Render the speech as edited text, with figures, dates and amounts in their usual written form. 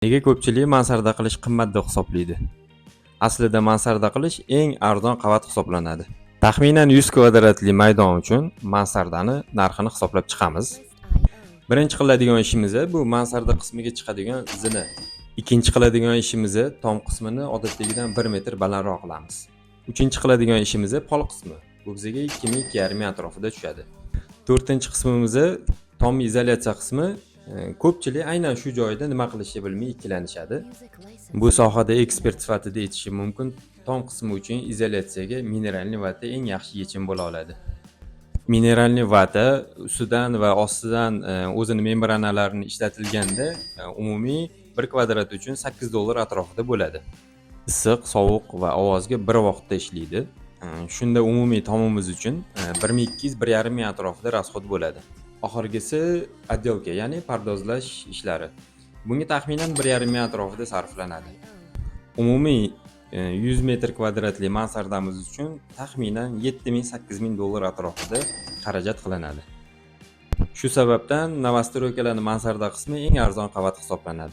Nega ko'pchilik mansarda qilish qimmat deb hisoblaydi? Aslida mansarda qilish eng arzon qavat hisoblanadi. Taxminan 100 kvadratli maydon uchun mansardani narxini hisoblab chiqamiz. Birinchi qiladigan ishimiz bu mansarda qismiga chiqadigan zina. Ikkinchi qiladigan ishimiz tom qismini odatdagidan 1 metr balandroq qilamiz. Uchinchi qiladigan ishimiz pol qismi. Bu bizga 2000 2,5 ming atrofida tushadi. To'rtinchi qismimiz tom izolyatsiya qismi. Ko'pchilik aynan shu joyda nima qilishni bilmay ikkilanishadi. Bu sohada ekspert sifatida aytishim mumkin, tom qismi uchun izolyatsiyaga минеральный vata eng yaxshi yechim bo'la oladi. Минеральный vata ustidan va ostidan o'zini membranalarini ishlatilganda umumiy 1 kvadrat uchun 8 dollar atrofida bo'ladi. Issiq, sovuq va ovozga bir vaqtda ishlaydi. Shunda umumiy tomimiz uchun 1200 1,5 ming atrofida расход bo'ladi. Oxirgisi отделка, ya'ni pardozlash ishlari. Bunga taxminan 1,5 ming atrofida sarflanadi. Umumiy 100 metr kvadratli mansardamiz uchun taxminan 7000 8000 dollar atrofida xarajat qilinadi. Shu sababdan новостройка larning mansarda qismi eng arzon qavat hisoblanadi.